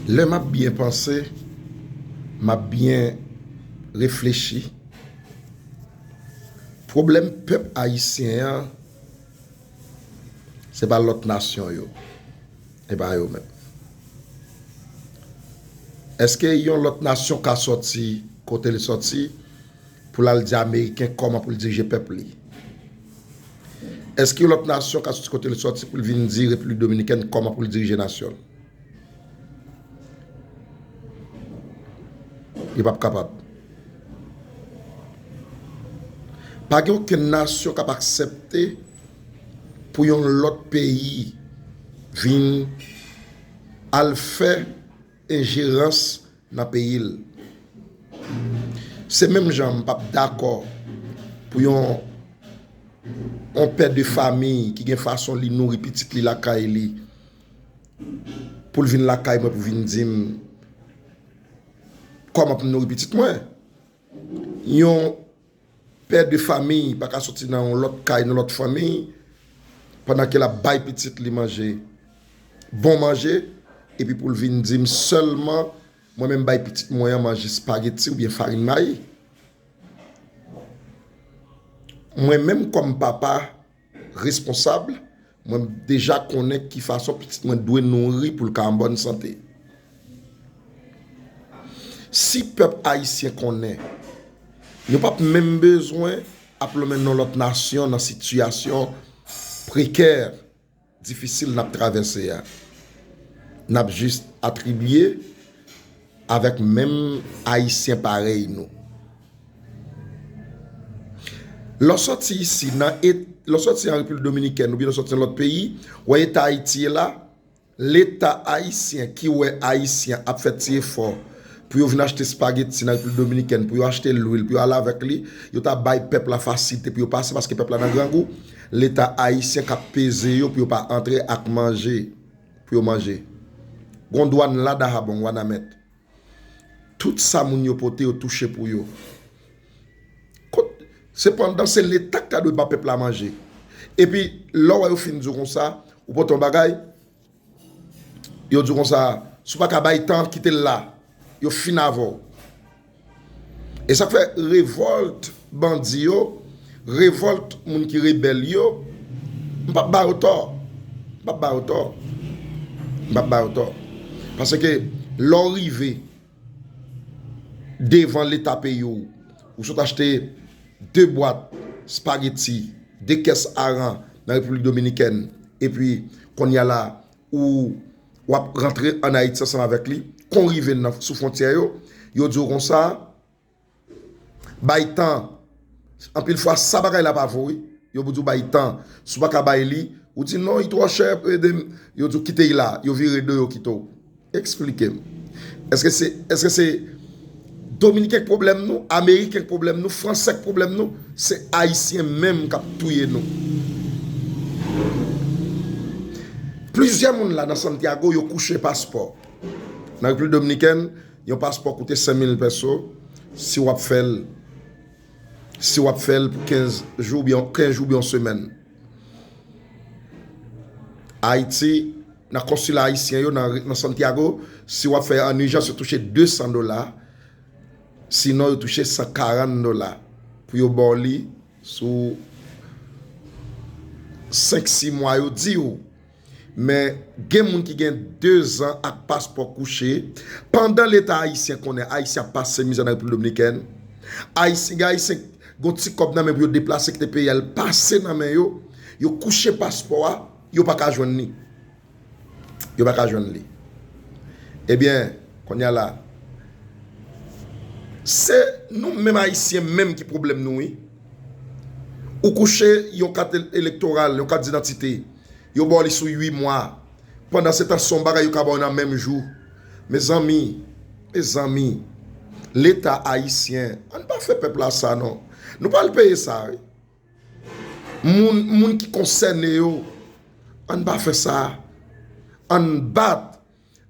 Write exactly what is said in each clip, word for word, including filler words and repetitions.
Lè m ap byen panse, m ap byen reflechi, pwoblèm pèp ayisyen an, se pa lòt nasyon yo, e pa yo menm. Èske yon lòt nasyon ka sòti kote l sòti pou l al di Ameriken kòman pou l dirije pèp li? Èske yon lòt nasyon ka sòti kote l sòti pou l vin di Repiblik Dominikèn kòman pou l dirije nasyon l? Li p ap kapab. Pa gen okenn nasyon k ap aksepte pou yon lòt peyi vin al fè enjerans nan peyi l. Se menm jan m p ap dakò pou yon, yon pè de famiy ki gen fason li nouri pitit li lakay li, pou l vin lakay mwen pou vin di m kòman pou m nouri pitit mwen. Yon pè de famiy pa ka soti nan yon lòt kay, nan lòt fanmiy, pandan ke l ap bay pitit li manje, bon manje, epi pou l vin di m sèlman, mwen menm bay pitit mwen an manje espageti oubyen farin mayi. Mwen menm kòm papa, responsab, mwen deja konnen ki fason pitit mwen dwe nouri pou l ka an bòn sante. Si pèp ayisyen konnen, nou p ap menm bezwen ap lonmen non lòt nasyon nan sitiyasyon prekè, difisil n ap travèse a. N ap jis atribye avèk menm ayisyen parèy nou. Lè w sòti isi, nan et-, lè w sòti an Repiblik Dominikèn oubyen lè w sòti nan lòt peyi, w wè eta Ayiti ye la, Leta ayisyen ki wè ayisyen ap fè ti efò pou yo vin achte espageti nan Repiblik Dominikèn, pou yo achte lwil, pou yo ale avèk li, yo ta bay pèp la fasilite pou yo pase, paske pèp la nan grangou. Leta ayisyen k ap peze yo pou yo pa antre ak manje, pou yo manje. Gon dwàn la Dahabon, Wanament. Tout sa moun yo pote, yo touche pou yo. Kot-, sepandan, se Leta k ta dwe ba pèp la manje. Epi, lè w wè yo fin di w konsa, ou pote yon bagay, yo di w konsa, si w pa ka bay tan, kite l la. Yo fin avè w. E sa k fè revòlt bandi yo, revòlt moun ki rebèl yo, m p ap ba yo tò. M p ap ba yo tò. M p ap ba yo tò. Paske lè w rive devan Leta peyi w, ou sot achte de bwat espageti, de kès aran nan Repiblik Dominikèn, epi kounye a la, ou, w ap rantre ann Ayiti ansanm avèk li, kon rive nan, sou fwontyè yo, yo di w konsa, bay tan. Anpil fwa, sa bagay la pa vo, wi. Yo pou di w bay tan. Si w pa ka bay li, ou di, "Non, li twò chè, ede m." Yo di w, "Kite l la." Yo vire do yo kite w. Eksplike m. Èske se, èske se Dominiken k pwoblèm nou, Ameriken k pwoblèm nou, Fransè k pwoblèm nou? Se Ayisyen menm k ap touye nou. Plizyè moun la nan Santiago, yo kouche paspò. Nan Repiblik Dominikèn, yon paspò koute senk mil pèso si w ap fè l, si w ap fè l pou kenz jou oubyen, kenz jou oubyen yon semèn. Ayiti, nan konsila ayisyen yo nan, nan Santiago, si w ap fè an ijans, yo touche de san dola, sinon yo touche san karant dola pou yo ba w li sou senk, sis mwa yo di w. Men gen moun ki gen de zan ak paspò kouche, pandan Leta ayisyen konnen Ayisyen ap pase mizè nan Repiblik Dominikèn, Ayisyen, gen Ayisyen gon ti kòb nan men pou yo deplase kite peyi a, l pase nan men yo, yo kouche paspò a, yo pa ka jwenn li. Yo pa ka jwenn li. Ebyen, kounye a la, se nou menm Ayisyen menm ki pwoblèm nou, wi. Ou kouche yon kat el-, elektoral, yon kat didantite, yo ba w li sou uit mwa. Pandan se tan, se yon bagay yo ka ba w nan menm jou. Mezanmi, mezanmi, Leta ayisyen, ann pa fè pèp la sa non. Nou pral peye sa, wi. Moun, moun ki konsène yo, ann pa fè sa. Ann bat.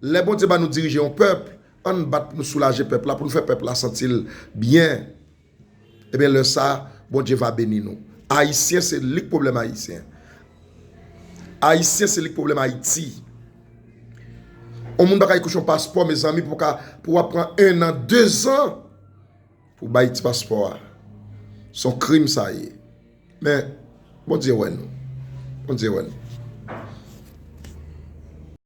Lè Bondye ba nou dirije yon pèp, ann bat pou nou soulaje pèp la, pou nou fè pèp la santi l byen. Ebyen, lè sa, Bondye va beni nou. Ayisyen, se li k pwoblèm Ayisyen. Ayisyen, se li k pwoblèm Ayiti. Yon moun pa ka ekouche yon paspò, mezanmi, pou ka, pou w ap pran en an, de zan pou bay ti paspò a. Se yon krim sa ye. Men, Bondye wè nou. Bondye wè nou.